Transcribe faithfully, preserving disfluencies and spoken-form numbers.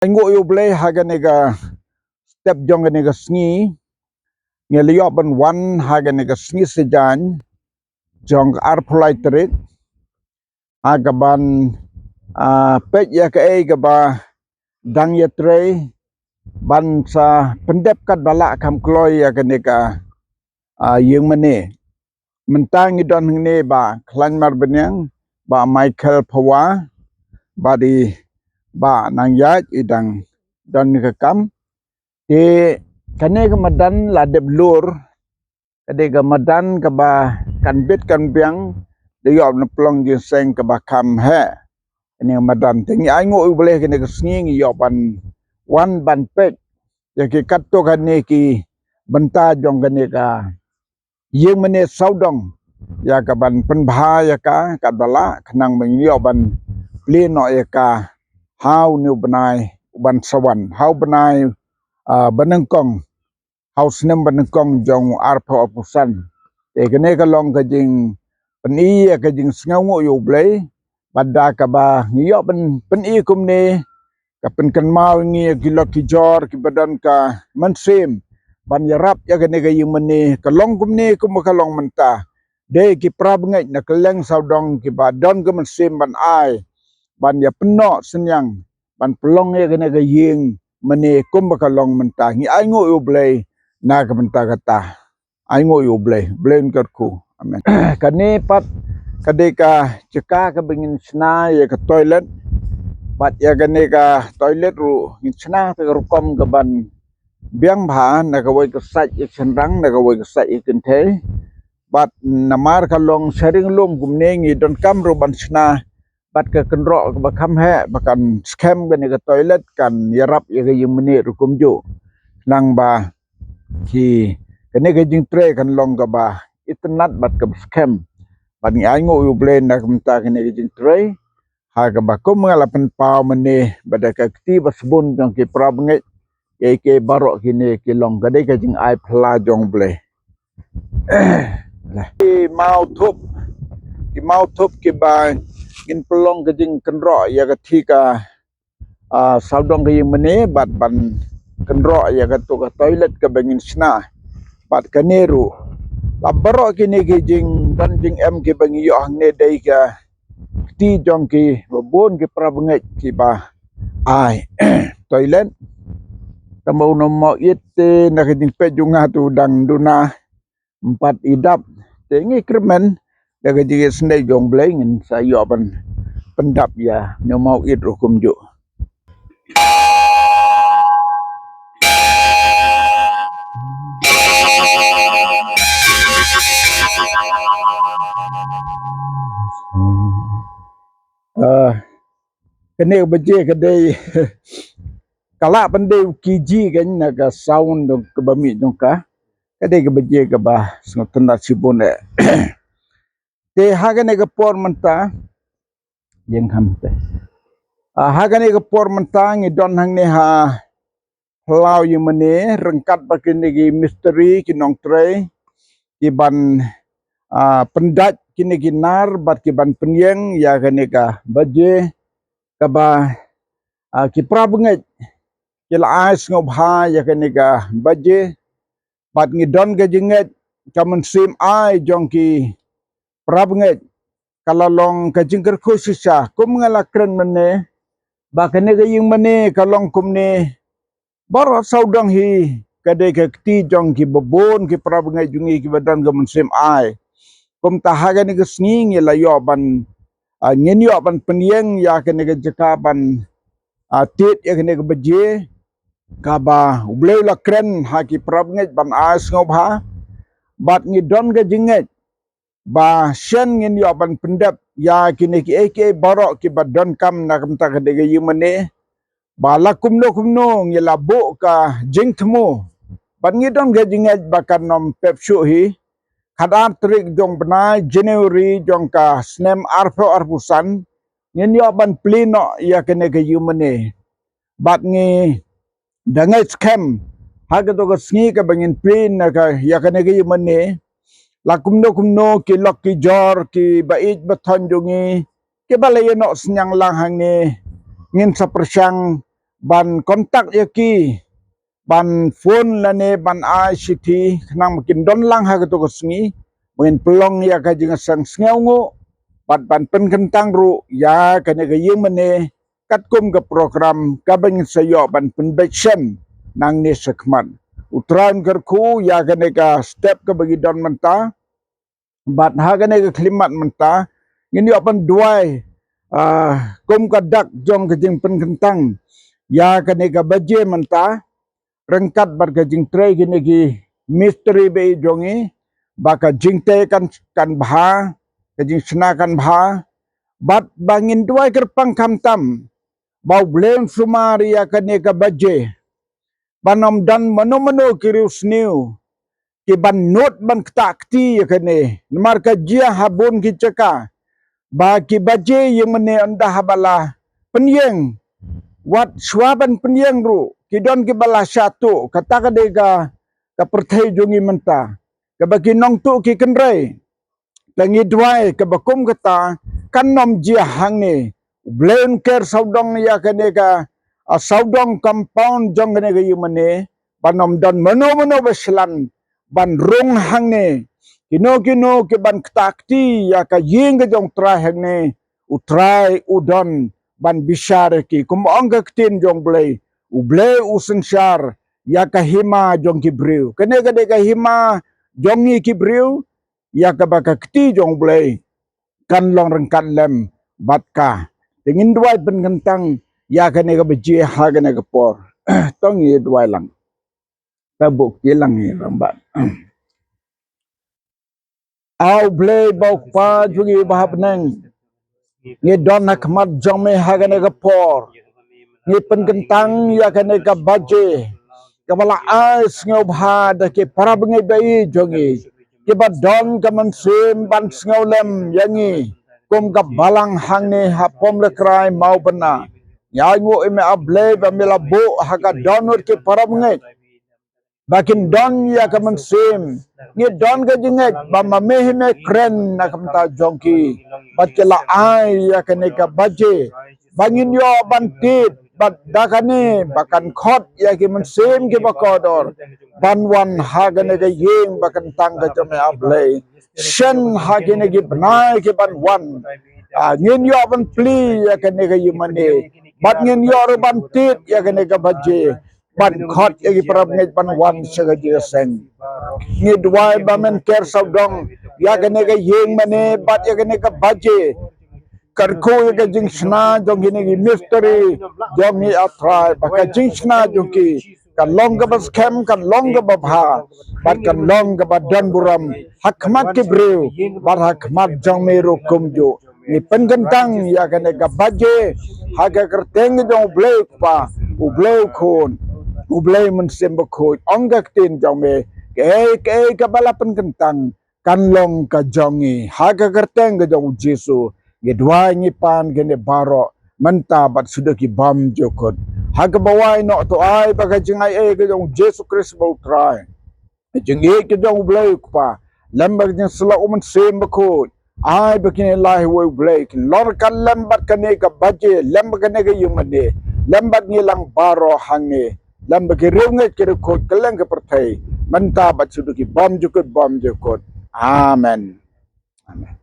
Ai nguh ïa U Blei ha kane ka step jong kane ka sngi. Ngi la ïoh ban wan ha kane ka sngi Saitjaiñ jong ka arphew lai tarik. Ha kaban, ah, peit ïa kaei kaba dang ïatrei ban sa pyndep katba lah kham kloi ïa kane ka, ah, ïing mane. Mynta ngi don hangne Bah Khlaiñ Marbaniang, Bah Michael Phawa, bad i Bah Nangïaid i dang don ha ka kam. Te kane ka madan la dep lur, ka dei ka madan kaba kan bit kan biang, da ïoh ban pynlong jingïaseng kaba kham heh. Kane ka madan te ngi ai nguh ïa U Blei kane ka sngi ngi ïoh ban wan ban peit ïa ki katto katne ki bynta jong kane ka ïing mane sawdong, ïa kaban pynbha ïa ka katba lah khnang ba ngin ïoh ban plie noh ïa ka ha une u bnai uban sa wan, ha u bnai, ah, banyngkong, ha u snem banyngkong jong u arphew arphew san. Te kane ka long ka jingpyni ïa ka jingsngewnguh ïa U Blei, bad da kaba ngi ïoh ban pyni kumne, ka pynkynmaw ïa ngi ïa ki lok ki jor kiba don ka mynsiem ban ïarap ïa kane ka ïing mane, ka long kumne kumba ka long mynta. Dei ki para bangeit na kylleng sawdong kiba don ka mynsiem ban ai, ban ïa pynnoh synñiang, ban pynlong ïa kane ka ïing mane kumba ka long mynta. Ngi ai nguh ïa U Blei na ka bynta kata. Ai nguh ïa U Blei, Blei un kyrkhu. Amen. Kane pat ka dei ka jaka kaba ngin shna ïa ka toilet. Bad ïa kane ka toilet ruh ngin shna ha ka rukom kaban biang bha, na kawei ka side ïa shynrang, na kawei ka side ïa kynthei. Bad namar ka long sharing lum kumne ngi donkam ruh ban shna bad ka kynroh kaba kham heh ba kan skhem kane ka toilet, kan ïarap ïa ka ïing mane ruh kumjuh. Khnang ba ki, kane ka jingtrei kan long kaba itynnad bad kaba skhem. Bad ngi ai nguh ïa U Blei na ka bynta kane ka jingtrei, ha kaba kum nga la pynpaw mynne, ba da ka kti ba sbun jong ki para bangeit, ïa ki baroh kine ki long ka dei ka jingai phylla jong U Blei. Ki maw thup, ki maw thup kiba ngin pynlong ka jingkynroh ïa ka thika, ah, sawdong ka ïing mane, bad ban kynroh ïa kato ka toilet kaba ngin shna. Bad kane ruh, la baroh kine ki jingdon jingem kiba ngi ïoh hangne dei ka kti jong ki babun ki para bangeit kiba ai. Toilet. Tang ba u nongmawit te na ka jingpeit jong nga te u dang duna, ym pat i dap. Te ngi kyrmen da ka jingïasnoh jong U Blei ngin sa ïoh ban pyndap ïa u nongmawit ruh kumjuh. Ah, kane ka baje ka dei, ka lah ban dei u kiji kan na ka sound jong kaba mih jong ka. Ka dei ka baje kaba sngewtynnad shibun eh. Te ha kane ka por mynta, ïeng kham te. Ah, ha kane ka por mynta ngi don hangne ha phyllaw ïing mane ryngkat bad kine ki mistri, ki nongtrei, kiban, ah, pyndait kine ki nar bad kiban pynïeng ïa kane ka baje kaba, ah, ki para bangeit ki la ai sngewbha ïa kane ka baje. Bad ngi don ka jingngeit, ka mynsiem ai jong ki para bangeit ka la long ka jingkyrkhu shisha. Kum nga la kren mynne, ba kane ka ïing mane ka long kumne, baroh sawdong hi ka dei ka kti jong ki babun ki para bangeit jong ngi kiba don ka mynsiem ai. Kumta ha kane ka sngi ngi la ïoh ban, ah, ngin ïoh ban pynïeng ïa kane ka jaka ban, ah, tied ïa kane ka baje kaba U Blei u la kren ha ki para bangeit ban ai sngewbha. Bad ngi don ka jingngeit ba shen ngin ïoh ban pyndep ïa kine kiei kiei baroh kiba donkam na ka bynta kane ka ïing mane. Ba la kumno kumno ngi la buh ka jingthmu. Bad ngi don ka jingngeit ba kan ym pep shuh hi. Khatar tarik jong bnai January jong ka snem arphew arphew san ngin ïoh ban plie noh ïa kane ka ïing mane. Bad ngi da ngeit skhem ha kato ka sngi kaba ngin plie na ka, ïa kane ka ïing mane, la kumno kumno ki lok ki jor kiba ïeit ba thon jong ngi kiba la ïehnoh synñiang lang hangne, ngin sa pyrshang ban contact ïa ki, ban phone lane ban ai shithi, khnang ba kin don lang ha kato ka sngi, ba ngin pynlong ïa ka jingïaseng sngewnguh, bad ban pynkyntang ruh ïa kane ka ïing mane, katkum ka program kaba ngin sa ïoh ban pynbeit shen nangne shakhmat. U Trai un kyrkhu ïa kane ka step kaba ngi don mynta, bad ha kane ka khyllipmat mynta, ngin ïoh ban duwai, ah, kum ka dak jong ka jingpynkyntang ïa kane ka baje mynta, ryngkat bad ka jingtrei kine ki mistri ba ïeit jong ngi, ba ka jingtei kan, kan bha, ka jingshna kan bha, bad ba ngin duwai kyrpang khamtam ba U Blei un sumar ïa kane ka baje, ban ym don mano mano ki riewsniew ki ban nud ban ktah kti ïa kane. Namar ka jia ha bun ki jaka ba ki baje ïing mane ynda haba la pynïeng, wat shuwa ban pynïeng ruh, ki don kiba la shah tuh. Kata ka dei ka, ka pyrthei jong ngi mynta, kaba ki nongtuh ki kynrei. Te ngi duwai kaba kum kata kan ym jia hangne. U Blei un ker sawdong ïa kane ka, ah, sawdong compound jong kane ka ïing mane, ban ym don mano mano ba shlan ban rung hangne. Kino kino ki ban ktah kti ïa ka ïing ka jong U Trai hangne, U Trai u don ban bishar ïa ki. Kum ong ka ktien jong U Blei, U Blei u synshar ïa ka hima jong ki briew. Kane ka dei ka hima jong ngi ki briew, ïa kaba ka kti jong U Blei kan long ryngkat lem bad ka. Te ngin duwai pynkyntang ïa kane ka baje ha kane ka por. To ngi duwai lang. Ta buk ki lang ngi rambak. A U Blei ba U Kpa jong ngi ba ha bneng, ngi don ha khmat jong me ha kane ka por. Ngi pynkyntang ïa kane ka baje kaba la ai sngewbha da ki para bangeit ba ïeit jong ngi, kiba don ka mynsiem ban sngew lem ïa ngi kum ka balang hangne ha Pom Lehkrai Mawbynna. Ngi ainguh ïa me A Blei ba me la buh ha ka dohnud ki para bangeit ba kin don ïa ka mynsiem. Ngi don ka jingngeit ba ma me hi me kren na ka bynta jong ki, bad ki la ai ïa kane ka baje ba ngin ïoh ban tied bad da kane ba kan khot ïa ki mynsiem kiba kordor ban wan ha kane ka ïing ba kyntang ka jong me A Blei. Shen ha kine ki bnai ki ban wan, ah, ngin ïoh ban plie ïa kane ka ïing mane, bad ngin ïoh ruh ban tied ïa kane ka baje, ban khot ïa ki para bangeit ban wan sha ka jingïaseng. Ngi duwai ba men ker sawdong ïa kane ka ïing mane bad ïa kane ka baje. Kyrkhu ïa ka jingshna jong kine ki mistri jong ngi, A Trai, ba ka jingshna jong ki kan long kaba skhem, kan long kaba bha, bad kan long kaba don burom ha khmat ki briew bad ha khmat jong me ruh kumjuh. Ngi pynkyntang ïa kane ka baje ha ka kyrteng jong U Blei U Kpa, U Blei U Khun, U Blei Mynsiem Bakhuid. Ong ka ktien jong me, kaei kaei kaba la pynkyntang kan long ka jong ngi. Ha ka kyrteng ka jong U Jisu ngi duwai, ngi pan kine baroh mynta bad shaduh ki bymjukut. Ha kaba wai noh to ai ba ka jingaiei ka jong U Jisu Khrist ba U Trai, ka jingïeit ka jong U Blei U Kpa, lem bad ka jingsylla U Mynsiem Bakhuid, ai ba kine lai ha uwei U Blei kin long ryngkat lem bad kane ka baje, lem bad kane ka ïing mane, lem bad ngi lang baroh hangne, lem bad ki riewngeit ki riewkhuid kylleng ka pyrthei, mynta bad shaduh ki bymjukut bymjukut. Amen. Amen.